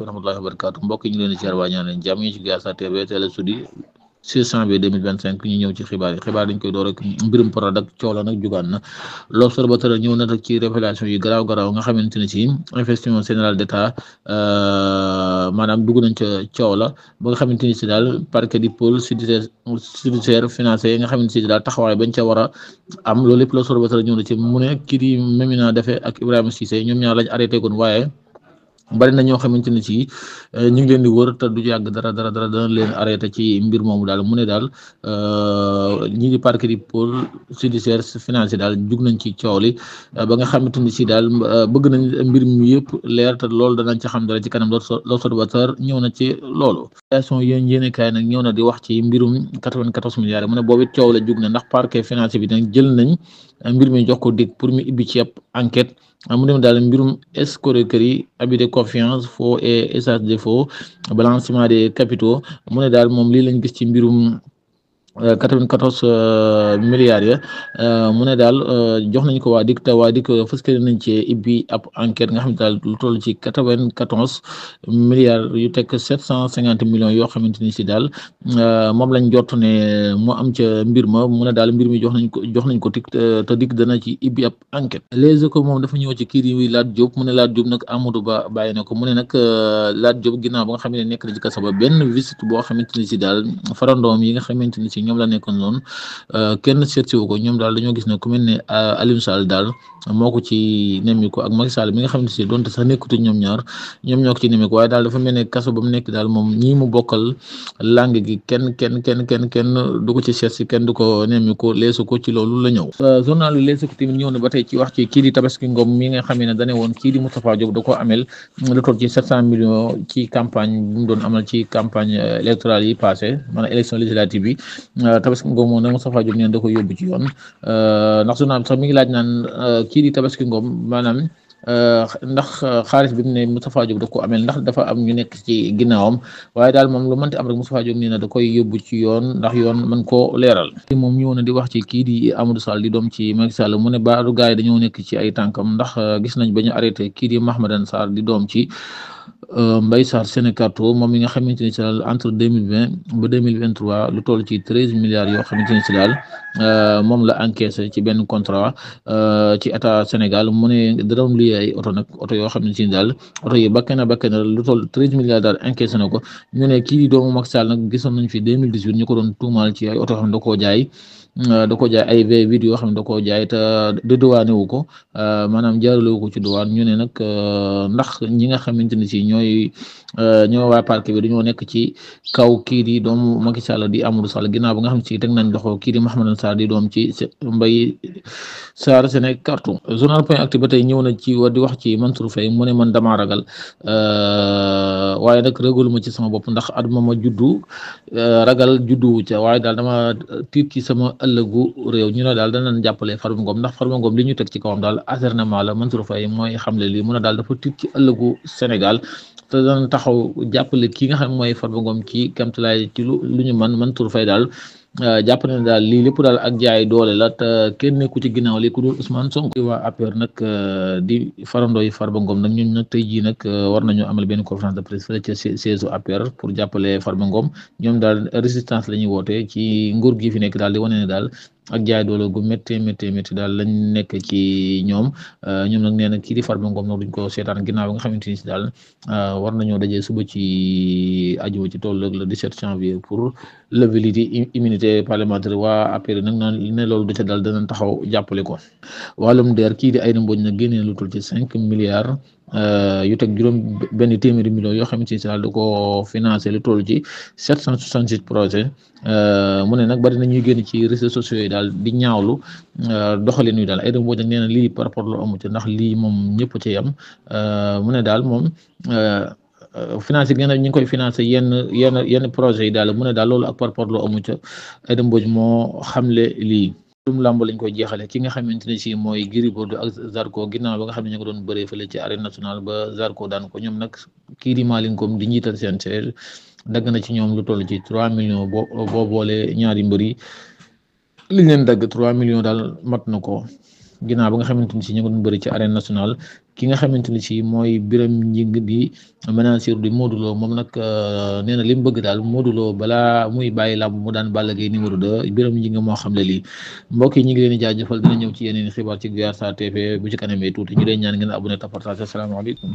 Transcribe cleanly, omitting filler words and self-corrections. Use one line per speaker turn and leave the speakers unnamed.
asalaamaaleykum wa rahmatullahi wa barakaatu mbokk yi ñu leen di ziar waa ñaan leen jàmm ñu ci Diassa TV télé sudi 6 janvier 2025 ñu ñëw ci xibaar dañ koy door rek mbirum Prodac coow la nag jugaan na l'observateur ñëw na nag ci révélation yu garaaw nga xamante ne ci inspection générale d'État maanaam dugg nañ ca coow la ba nga xamante ni si daal parquet du pôle judiciaire financier nga xamante ni si daal taxawaay bañ ca war a am loolu lépp l'observateur ñëw na ci mu ne kii di Mamina Daffé ak Ibrahima Cissé ñoom ñaar lañ arrêté goon waaye bari na ñoo xamante ne ci ñu ngi leen di wër te du yàgg dara dana leen arrêté ci mbir moomu daal mu ne daal ñi di parquet du pôle judiciaire financier daal jug nañ ci coow li ba nga xamante ni si daal bëgg nañ mbir mi yëpp leer te loolu danañ ci xam dara ci kanam l'observateur ñëw na ci loolu. situation yéen kaay nag ñëw na di wax ci mbirum 94 milliards mu ne boobu it coow la jug na ndax parquet financier bi nag jël nañ mbir mi jox ko dig pour mu ibbi ci ab enquête. mu dem daal mbirum escroquerie abus de confiance faux et usage de faux blanchiment des capitaux mu ne daal moom lii lañ gis ci mbirum 94 milliards ya mu ne daal jox nañ ko waa DIC te waa DIC fëskale nañ ci ibbi ab enquête nga xam ne daal lu toll ci 94 milliards yu tekk 750 millions yoo xamante ni si daal moom lañ jot ne moo am ca mbir ma mu ne daal mbir mi jox nañ ko DIC te DIC dana ci ibbi ab enquête. Les Échos moom dafa ñëw ci kii di Lat Diop mu ne Lat Diop nag Amadou Ba bàyyi na ko mu ne nag Lat Diop ginnaaw ba nga xam ne nekk na ci kaso ba benn visite boo xamante ni si daal farandoom yi nga xamante ni si ñoom la nekkoon noonu kenn seetsi wu ko ñoom daal dañoo gis ne ku mel ne Aliou Sall daal moo ko ci nemmiku ak Macky Sall mi nga xam ne si donte sax nekkutu ñoom ñoo ko ci nemmiku waaye daal dafa mel ne kaso ba mu nekk daal moom ñii mu bokkal langue gi kenn du ko ci seetsi kenn du ko nemmiku leesu ko ci loolu la ñëw. Journal bi Les Échos tamit ñëw na ba tey ci wax ci kii di Tabaski Ngom mi nga xam ne dane woon kii di Moustapha Diop da koo amel lu toll ci 700 millions ci campagne bu mu doon amal ci campagne électorale yi passé maanaam élection législative bi Tabaski Ngom moom nag Moustapha Diop neen da ko yóbbu ci yoon ndax journal bi sax mi ngi laaj naan kii di Tabaski Ngom maanaam ndax xaalis bi mu ne Moustapha Diop da ko amel ndax dafa am ñu nekk ci ginnaawam waaye daal moom lu mënti am rek Moustapha Diop nee na da koy yóbbu ci yoon ndax yoon mën koo leeral. moom ñëw na di wax ci kii di Amadou Sall di doom ci Macky Sall mu ne baaru gars yi dañoo nekk ci ay tànkam ndax gis nañ ba ñu arrêté kii di Mahmadan Sarr di doom ci Mbaye Sarr Sénécarto moom mi nga xamante ni si daal entre 2020 ba 2023 lu toll ci 13 milliards yoo xamante ni si daal moom la encaissé ci benn contrat ci état Sénégal mu ne da doon luy ay oto yoo xam ne si daal oto yi bakk na lu toll 13 milliards daal encaissé na ko ñu ne kii di doomu Macky Sall nag gisoon nañ fi 2018 ñu ko doon tuumaal ci ay oto yoo xam ne da koo jaay ay V8 yoo xam ne da koo jaay te dédouané wu ko maanaam jaarale wu ko ci douane ñu ne nag ndax ñi nga xamante ni si ñooy waa parquet bi dañoo nekk ci kaw kii di doomu Macky Sall di Amadou Sall ginnaaw ba nga xam ne si teg nañ loxo kii di Mahmadan Sarr di doom ci Mbaye Sarr Sénécarto. Journal Point Actu ba tey ñëw na ci di wax ci Mansour Faye mu ne man damaa ragal waaye nag ragaluma ci sama bopp ndax aduma ma juddu ragal judduwu ca waaye daal dama tiit ci sama ëllëgu réew ñu ne daal danañ jàppale Farba Ngom ndax Farba Ngom li ñu teg ci kawam daal acharnement la Mansour Faye mooy xamle lii mu ne daal dafa tiit ci ëllëgu Sénégal te dana taxaw jàppale kii nga xam mooy Farba Ngom ci kamtalaay ci lu ñu man Mansour Faye daal jàpp na daal lii lépp daal ak jaay doole la te kenn nekku ci ginnaaw li ku dul Ousmane Sonko waa APR nag di farandoo yi Farba Ngom nag ñun nag tey jii nag war nañoo amal benn conférence de presse fële ca siège APR pour jàppale Farba Ngom ñoom daal résistance la ñuy woote ci nguur gi fi nekk daal di wane ne daal ak jaay doole gu métti daal lañ nekk ci ñoom nag nee na kii di Farba Ngom nag duñ ko seetaan ginnaaw bi nga xamante ni si daal war nañoo dajee suba ci aju ci toll le 17 janvier pour lever lii immunité parlementaire waa APR nag naan ne loolu du ca daal danañ taxaw jàppale ko wàllum DER kii di Aïda Mbodj nag génnee lu toll ci 5 milliards yu teg juróom benn téeméeri millions yoo xamante ni si daal da ko financé lu toll ci 766 projets mu ne nag bari na ñuy génn ci réseaux sociaux yi daal di ñaawlu doxalin wi daal Aïda Mbodj nag nee na lii par rapport lu amu ci ndax lii moom ñëpp ci yam mu ne daal moom financé gi ñu ngi koy financé yenn projets yi daal mu ne daal loolu ak par rapport lu amu ca Aïda Mbodj moo xamle lii. Lamb lañ koy jeexale ki nga xamante ne si mooy Gris Bordeaux ak Zarko ginnaaw ba nga xam ne ñu ko doon bëree fële ci arène nationale ba Zarko daan ko ñoom nag kii di Malick Ngom di njiital CNG dagg na ci ñoom lu toll ci 3 millions boo boole ñaari mbër yi liñ leen dagg 3 millions daal mat na ko ginnaaw ba nga xamante ni si ñu ngi doon bëri ci arène nationale ki nga xamante ni ci mooy Biram Ñing di manager di Modou Lo moom nag nee na li mu bëgg daal Modou Lo balaa muy bàyyi làmb mu daan Balla Gaye numéro 2 Biram Ñing moo xam ne lii mbokk yi ñu ngi leen di jaajëfal dina ñëw ci yeneen xibaar ci Guiar Sarr TV bu ci kanamee tuuti ñu leen ñaan ngeen abonné te partage. Asalaamaaleykum.